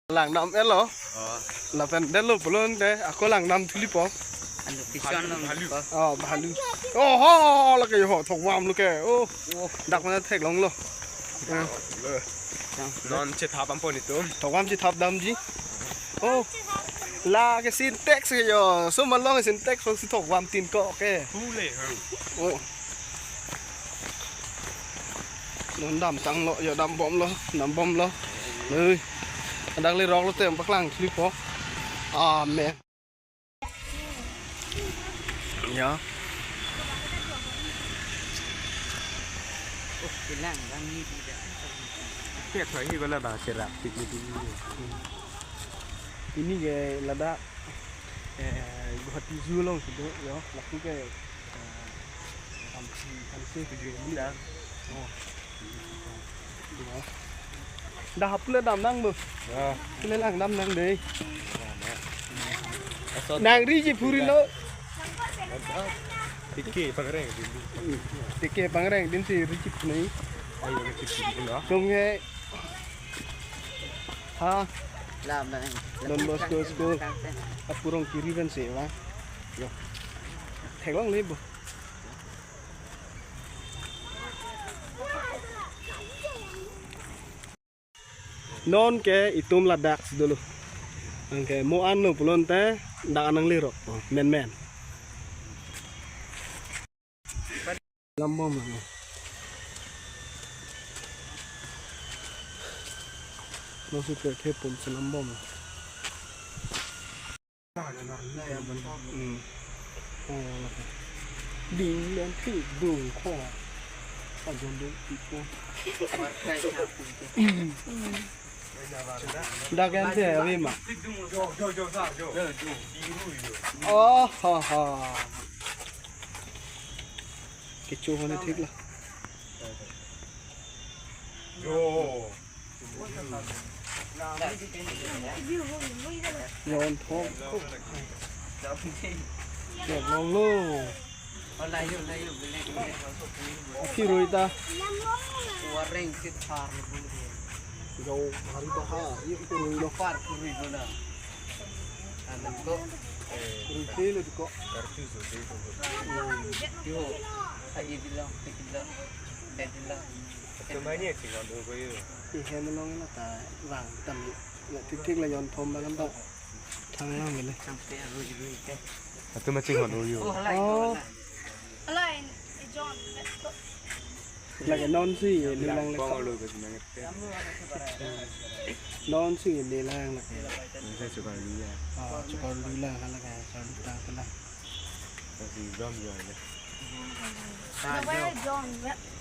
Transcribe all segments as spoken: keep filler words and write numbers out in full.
Lang nam elo. Lapen delo polon te, ako lang nam thuli po. Anu pichon long po. Oh, bahalu. Oh, ho, lake ho, thok vam luke. Oh, dak mana thek long lo. Non che thap am po ni tum. Thok vam che thap dam ji. Oh, lake Sintex ke yo. So malong Sintex po si thok vam tin ko ke. Hu le ho. Oh. Nun dam tang lo, yo dam bom lo, dam bom lo. Ui. Adang le rok lo tem paklang thli po. Amen. Ya. Pia thoi hi ko la ba se rap tik ni ti. Ini ke lada, eh, Guwahati Zoo long si do yo, la ku ke. Da hapule dam nang bu. Pule lang dam nang dei. Nang ri ji phuri lo. Tike pangreng din. Tike pangreng din si ri ji phuni. Ayo ri ji phuni lo. Tum he. Ha. Lam nang. Don Bosco School. Apurong kiri kan se wa. Yo. Theklong le bu. Non ke itum Ladakh si dolo. Anke mo an lo pulon te dak anang lirok. Oh, men men. Lambom lang. No su ke ke pum se lambom lang. Ding len ti dung ko. A dung dung ti ko. Da kan te avi ma. Oh, ha, ha. Kichu hone thik la. Yo. Yon thom. Yon long lo. Api rui ta. Yo, hari ta ha. Yo, ipi rui lo. Rui te le ko. Tumani a chingon do ko yo. Ihen long na ta vang tam. Thik thik la yon thom ba kan ta. Thang lang le. Atuma chingon do yo. Oh. Lake non si le lang le. Non si le lang lake. Ah, chukar lui lang lake. Chukar lui tang lang.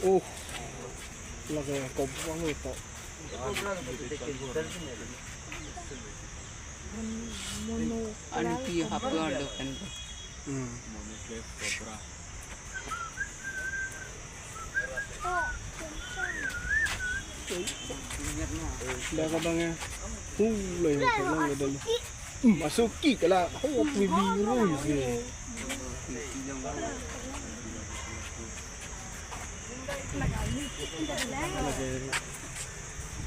Oh, lake kobang ito. Anti haplo lo kan. Hmm. Dah kadang ya. Hu, lai, lai, lai, lai. Masuki kala, ho, pui biru je.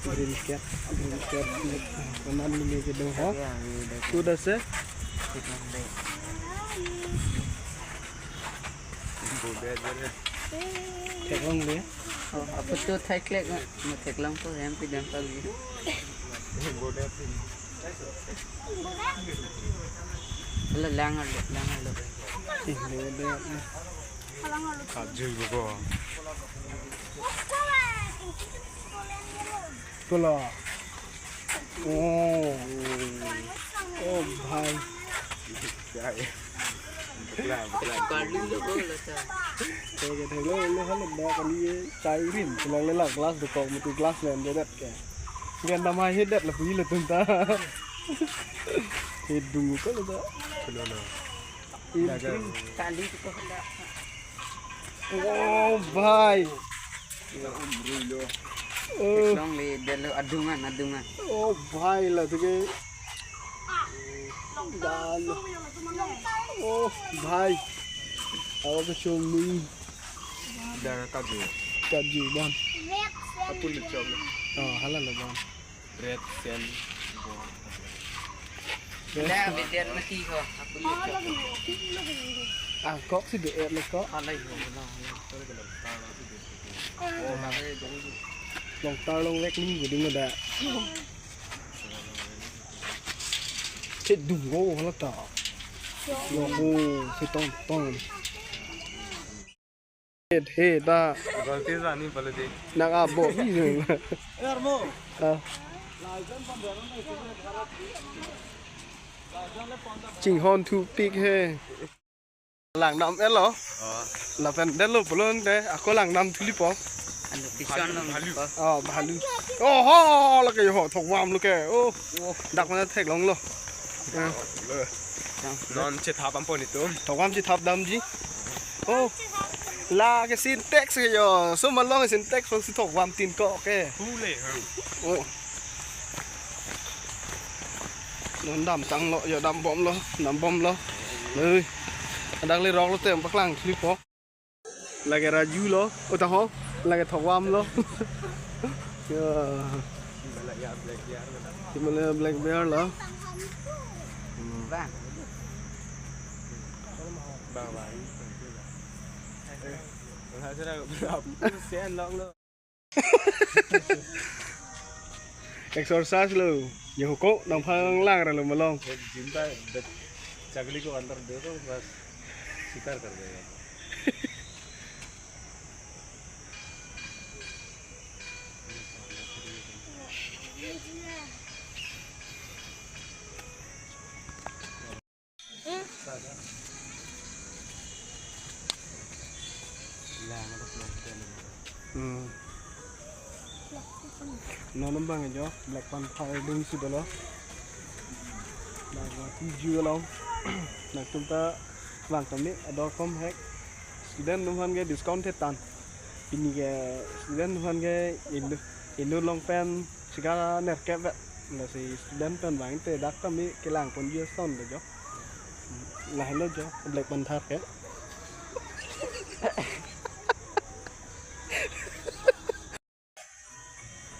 Green cap, green cap, kanan ni ke do ha. Tu da se. Theklong le. Oh, apa tu thai klek ma theklong tu hem pi dan pagi. Ala lang alo, lang alo. Ih, le de. Kajui ko. Tola. Oh. Oh, bhai. Kali lo ko la sa. Thei ke thei lo, lo hala ba kali ye chai rim, lo le la glass do ko, mutu glass le ande dat ke. Gen da mai he dat la pui le tun ta. He dung ko la da. Lo lo. Kali ko la. Oh, bhai. Oh. Long le, delo adungan, adungan. Oh, bhai la tu ke. Dalo. Oh, bhai. Awa ke chong ni. Dara kaju. Kaju ban. Apun le chong. Oh, hala la ban. Red sand. Ang kok si be et le ko. Long tar long vek ni ding da. Che dung go hala ta. Yo go se tong tong. He, he, ta. Galti sa ni pala de. Nang a bo hi. Yar mo. Ah. Ching hon thu pik he. Lang nam elo. La pen de lo polon de. Ako lang nam thu li po. Anu pisan lang po. Ah, balu. Oh ho, la ke ho thok wam lo ke. Oh. Dak mana thek long lo. Non che thap am po ni tum. Thok wam che thap dam ji. Oh. La ke Sintex ke yo. So ma long Sintex so si thok wam tin ko ke. Hu le hu. Oh. Non dam tang lo, yo dam bom lo, dam bom lo. Ui. Adak le rok lo tem paklang thli po. Lage Raju lo, o ta ho, lage Thawam lo. Ya. Himalaya Black Bear lo. Hmm. Exercise lo. Ye huko, nang phang lang ra lo malong. Jim ta, chakli ko andar de do, bas shikar kar dega. Hmm. Non bang jo, Black Panther ding si dolo. Bang ti ju lo. Na tum ta bang kami ador kom hek. Student num han ge discount the tan. Pini ge student num han ge inu, inu long pen. Sika ner kep ve. Lasi student pen vang te dak kami kilang pon view sound le jo. La hello jo, Black Panther ke.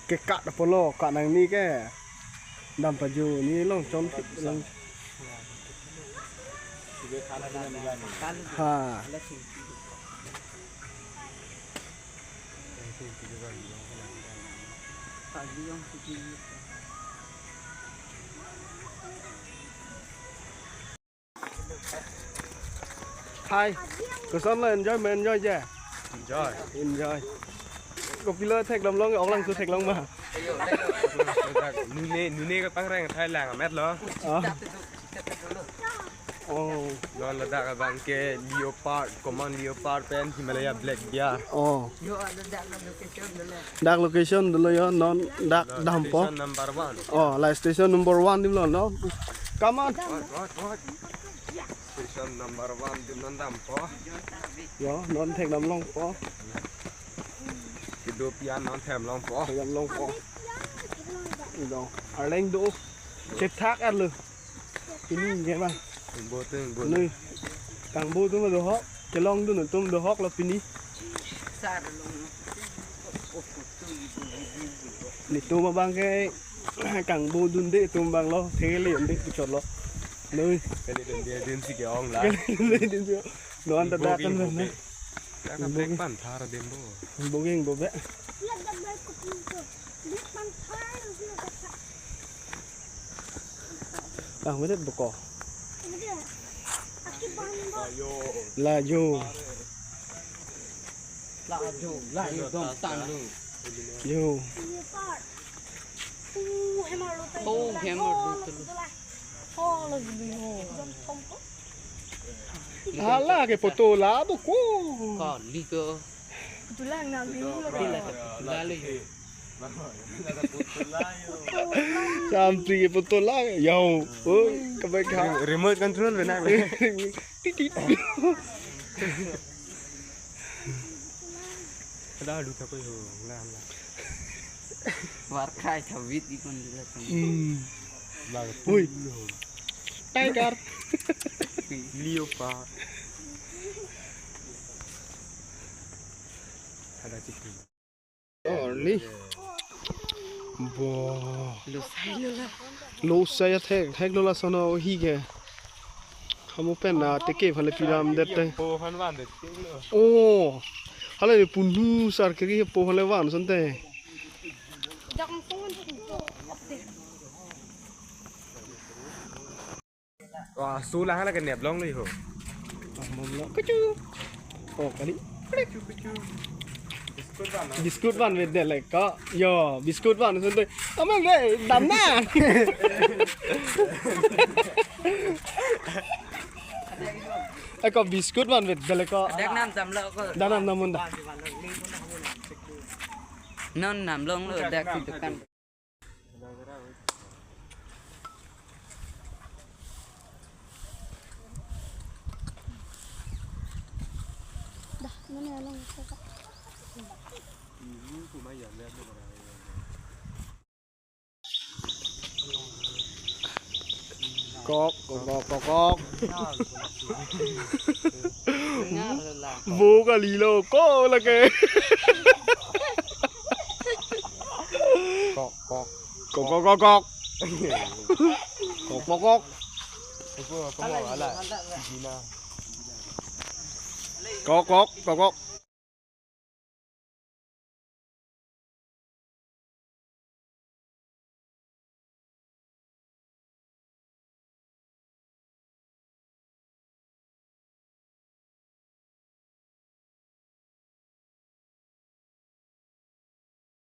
Ke kat polo, kat nang ni ke. Dam pa ju ni long chom long. Ha. Hai. Koson lo enjoy ma enjoy je? Enjoy. Enjoy. Kopi lo thek lam long, ong lang su thek long ma. Nune, nune ka pang reng thai lang met lo. Ah. Oh. Non ladak abang ke leopard, common leopard pen Himalaya black bear. Oh. Dak location dolo yo, non dak dam po. Station number one. Oh, la station number one dim lo, no? Come on. What, what, what? Station number one dim non dam po. Yo, non thek dam long po. Kido pian non them long po. Them long po. Yo, arleng do. Chep thak ar lo. Pini nge bang. Bo tu, bo tu. Nui. Kang bo tu ma do hok. Kelong tu nui tum do hok lo pini. Ni tu ma bang ke kang bo dun de tu bang lo. Thele de tu chot lo. Nui. Kali dun de din si ke ong la. Kali dun de din si. No anta da kan na. Ka black pan thar dem bo. Bo geng bo be. Bang medet boko. La jo. La jo, la jo dom tan lu. Jo. Oh, hammer lu tu. Hala ke photo la boko. Kali ko. Tulang na biru lo. Pila ka putula lo yo. Sampi ke putula yo. Oi, kabai ka. Remote control bena. Tit, tit. Kada lu tha koi ho. La, la. War khai tha wit ikon dila tha. Hmm. Ui. Tiger. Leopard. Ada chicken. Oh, ni. Bo. Lo sai a thek, thek lo la sono hi ke. Hamu pen na te ke phale piram det te. Oh. Hala ni punu sar ke ri po phale van san te. Wa, su la hala ka nep long le ho. Ah, mom lo. Kuchu. Oh, kali. Biscuit van vet de le ka. Yo, biscuit van sun de. Amang de, dam na. Ako biscuit van vet de le ka. Dak nam dam lo ko. Dak nam namun da. Non nam long lo dak tu kan. Kok, kok, kok, kok, kok. Buka lilo, kok lagi. Kok, kok. Kok, kok, kok, kok. Kok, kok, kok. Kok, kok, kok, kok.